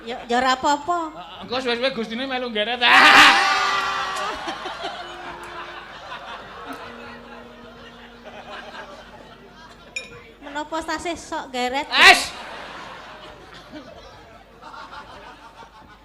Ya ya ora apa-apa. Engko suwe-suwe Gustine melu geret. Menapa sasih sok geret? Es.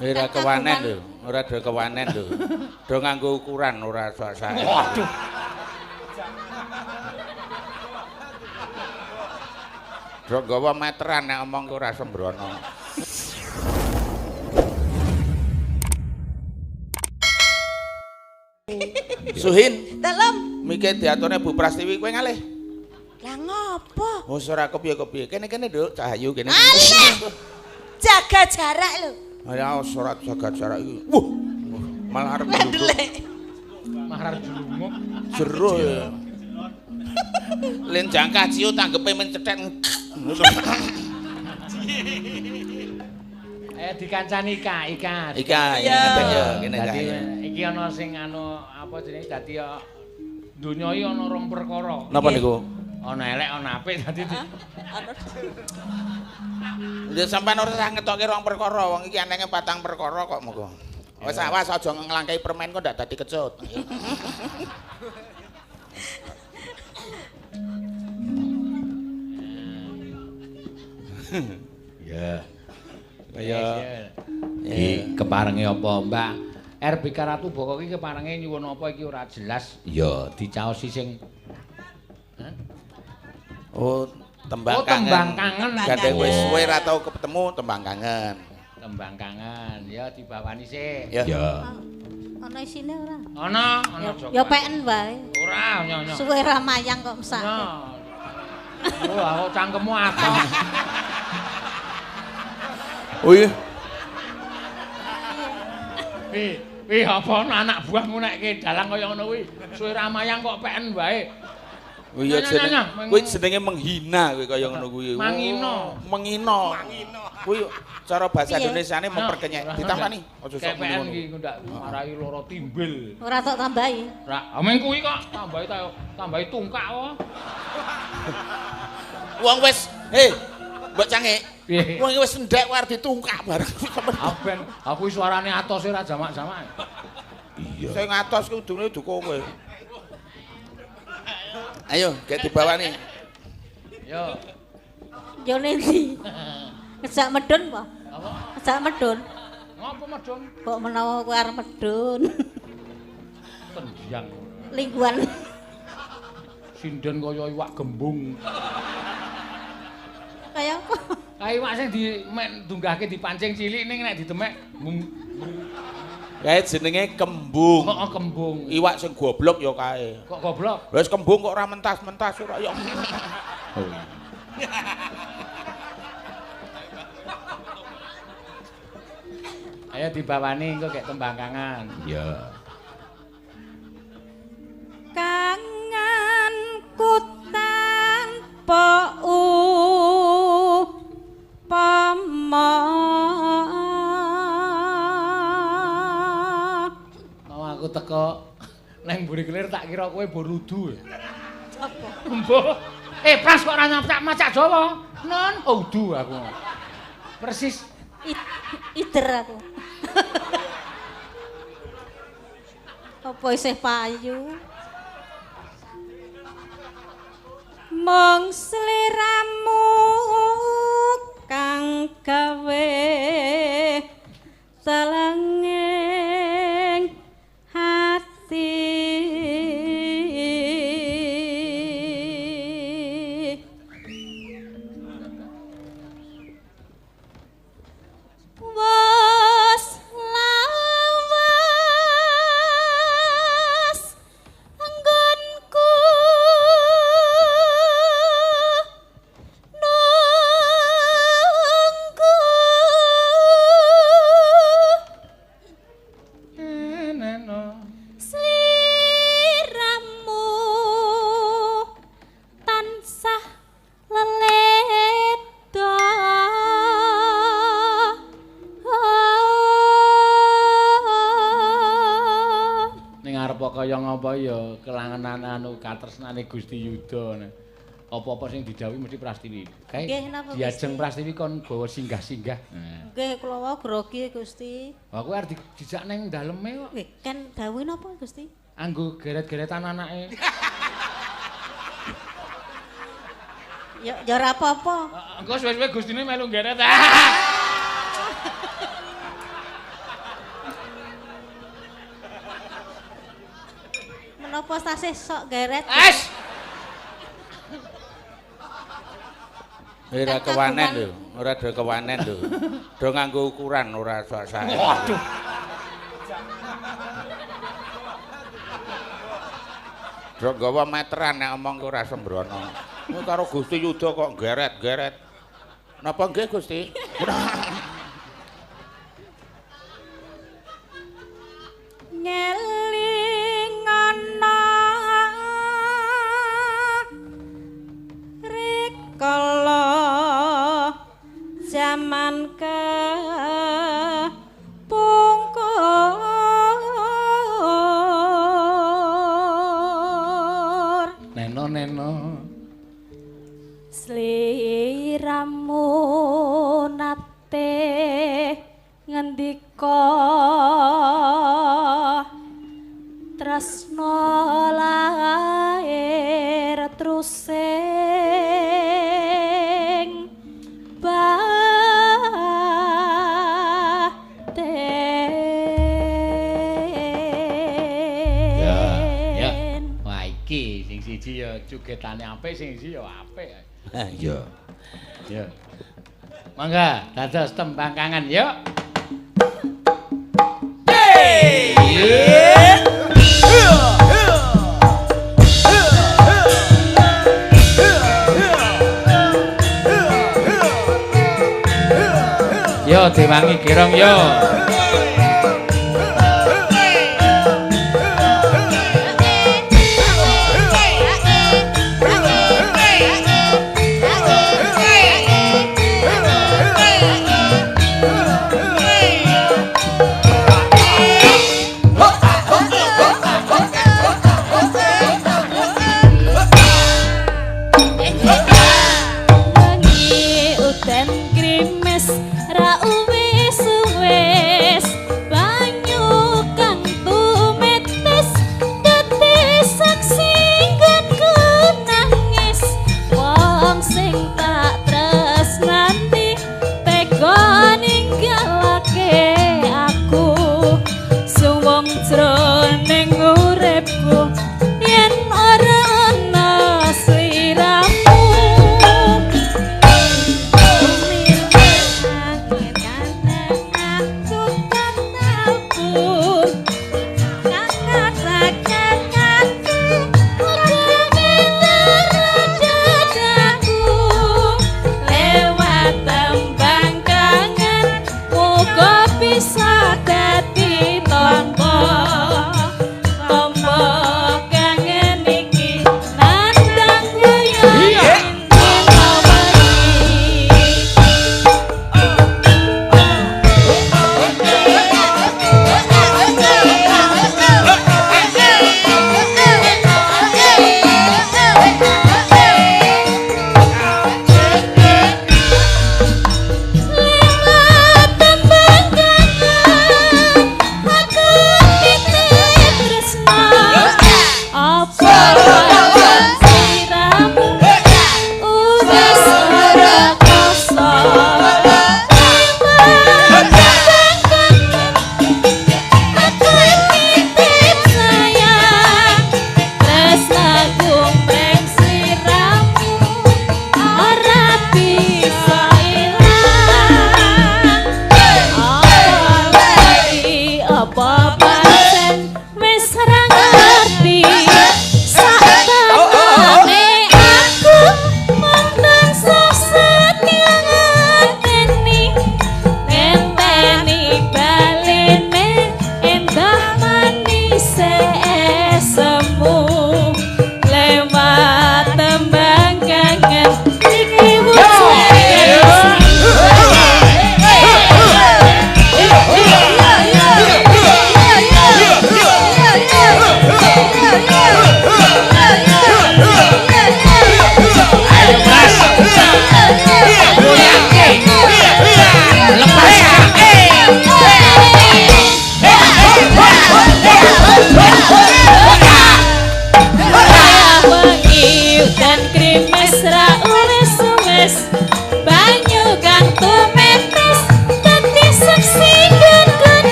Ora kewanen lho, ora do kewanen lho. Do nganggo ukuran ora sak-sak. Waduh. Do nggawa meteran nek omong ora sembrono. Suhin, Dalem. Mike diaturne Bu Prastiwi kowe ngalih. Lah ngopo? Wis ora kepiye-kepiye. Kene-kene, Nduk, Cahayu kene. Alah. Jaga jarak lho. Ya ora jaga jarak iki. Wuh, malah arep Ndelek. Malah arep julunguk. Jero ya. Lin jangkah ciu tanggepe mencethek. Dikancani Ika, Ika. Ika, ya ya kene dadi iki ana sing anu apa jenenge dadi ya donya iki ana rong perkara. Napa niku? Ana elek ana apik dadi Ya sampean ora usah ngetokke rong perkara, wong iki anenge patang perkara kok monggo. Wis awas aja nglangkai permen kok ndak dadi kecut. Ya. Kaya iki keparenge apa, Mbak? RBK Ratu Boko iki keparenge nyuwun apa iki ora jelas. Ya, dicaosi sing Oh, tembang kangen. Oh, tembang kangen. Gandeng wis suwe ra tau ketemu tembang kangen. Tembang kangen. Ya dibawani sik. Ya. Ana isine ora? Ana, ana Joko. Ya peken wae. Ora, nyo. Suwe ra mayang kok mesake. Wah, kok cangkemmu akeh. Oh iya. Wih, apa anak buahmu nek dalang kaya ngono kuwi. Suwe ra mayang kok peken wae. Oh iya jenenge kuwi jenenge menghina kuwi kaya ngono kuwi. Mangino. Mengino. Kuwi cara bahasa Indonesiane memperkenyek. Ditampani aja sok ngono. Iki ndak marai loro timbil. Ora tok tambahi. Ora, ameng kuwi kok tambahi tambahi tungkak kok. Wong wis, hei, mbok cangik. Wong wis endhek kowe arep ditungkak bareng. Aben, aku suarane atose ora jamak-jamak. Iya. Sing atos kuwi kudune dukung kowe. Ayo, gek dibawani. Yo. Yo nendi? Ngejak medun apa? Apa? Ngejak medun. Ngopo medun? Kok menawa kowe arep medun. Tendiang. Lingguan. Sinden kaya iwak gembung. Kaya apa? Kae iwak sing dunggahke dipancing cilik ning nek ditemek Kae jenenge kembung. Heeh, kembung. Iwak sing goblok ya kae. Kok goblok? Wis kembung kok ora mentas-mentas ora ya. Ayo dibawani engko gek tembang kangen. Iya. Kangenku tanpa upama. Aku teko nang mburi kelir tak kira kowe borudu. Apa? Mbah. Pras kok ora nyampak macak Jawa. Non, udu aku. Persis ider aku. Apa isih payu? Mung sliramu kang gawe telenging hati. Wes lawas anggonku nunggu. Sliramu tansah lelepda. Ning arep kaya ngapa ya kelangenan anu katresnane Gusti Yuda. Apa-apa sing didhawuhi mesti Prastiwi. Kae Nggih, napa, Gusti? Diajeng Prastiwi kon bawa singgah-singgah. Nggih, kula wau grogi Gusti. Wah, kowe arep dijak ning daleme kok. Nggih, kan dawuhe napa Gusti? Anggo geret-geretan anake. Ya ya ora apa-apa. Engko suwe-suwe Gustine melu geret. Menapa tasih sok geret? Es. Ora kewanen lho, ora do kewanen lho. Do nganggo ukuran ora sak-sak. Waduh. Do nggawa meteran nek omong ora sembrono. Kowe karo Gusti Yuda kok geret-geret. Napa nggih Gusti? Ngelingono rikala jaman kepungkur. Neno neno sliramu nate ngendika tresna lair trusing batin. Ya, ya. Wah iki sing siji ya jogetane apik, sing siji ya apik. Iya. Ya. Mangga dados tembang kangen yuk. Yo diwangi gerong yo. Wengi udan grimis ra uwis suwe.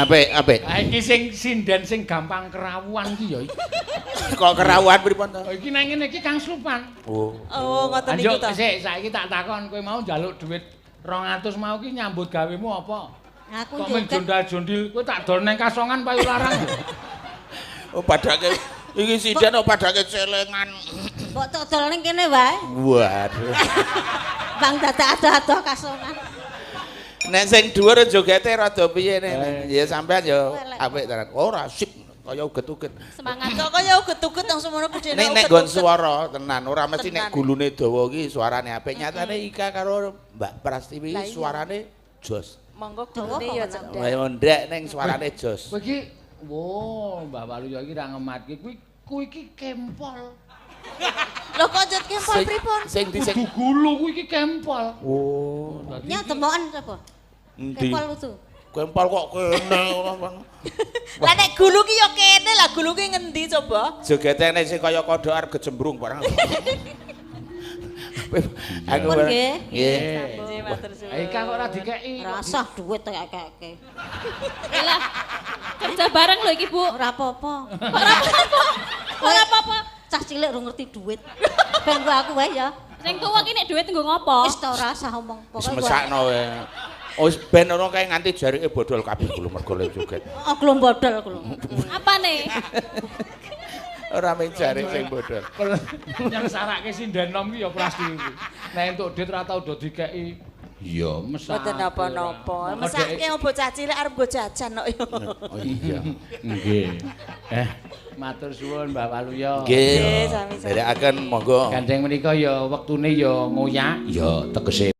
Apik, apik. Ha iki sing sinden sing gampang kerawuan iki ya. Kok kerawuan pripun to? Iki nang ngene iki Kang Slupan. Oh. Oh, ngoten niku to. Sik, saiki tak takon kowe mau njaluk dhuwit 200 mau ki nyambut gawemu apa? Aku kok men jondal-jondil kowe tak dol nang kasongan payu larang. Oh, padake iki sinden kok padake celengan. Mbok dodol ning kene wae. Waduh. Bang dadak ado-ado kasongan. Nek sing dhuwur jogete rada piye nek. Ya sampean ya apik tenan. Ora sip kaya uget-uget. Semangat kok kaya uget-uget nang semono gedene. Nek nek nggon swara tenan ora mesti nek gulune dawa iki suarane apik. Nyatane Ika karo Mbak Prastiwi suarane jos. Monggo gulune ya cendhek. Kaya ndek ning suarane jos. Kowe iki wo Mbah Waluyo iki ra ngematke kuwi kuwi iki kempol. Lho kok njet kempol pripun? Sing di sing gulu kuwi iki kempol. Oh, nya demoken sapa? Kempol lucu. Kempol kok kene ora. Lah nek gulu ki ya kene lah gulu ki ngendi coba? Jogete nek sing kaya kodhok arep gejembrung barang. Aku nggih. Nggih. Matur suwun. Ika kok ora dikeki. Rasah dhuwit kekeke. Lah kerja bareng lho iki, Bu. Ora apa-apa. Ora apa-apa. Ora apa-apa. Cah cilik ora ngerti dhuwit. Ben aku wae ya. Sing tuwa ki nek dhuwit nggo ngopo? Wis ta ora usah omong. Wis mesakno wae. Wis ben ora kae nganti jarike bodol kabeh kulo mergo le joget. Oh, glom bodol kulo. Apane? Ora mung jarik sing bodol. Yang sarake sinden nom ki ya Prastiwi kuwi. Nek entuk dhuwit ora tau do dikeki. Iya, mesake. Mboten napa-napa. Mesake bocah cilik arep nggo jajan kok ya. Oh iya. Nggih. Matur suwun Mbah Waluyo. Nggih, sami-sami. Nderekaken monggo. Gandeng menika ya wektune ya ngoyak, ya tegese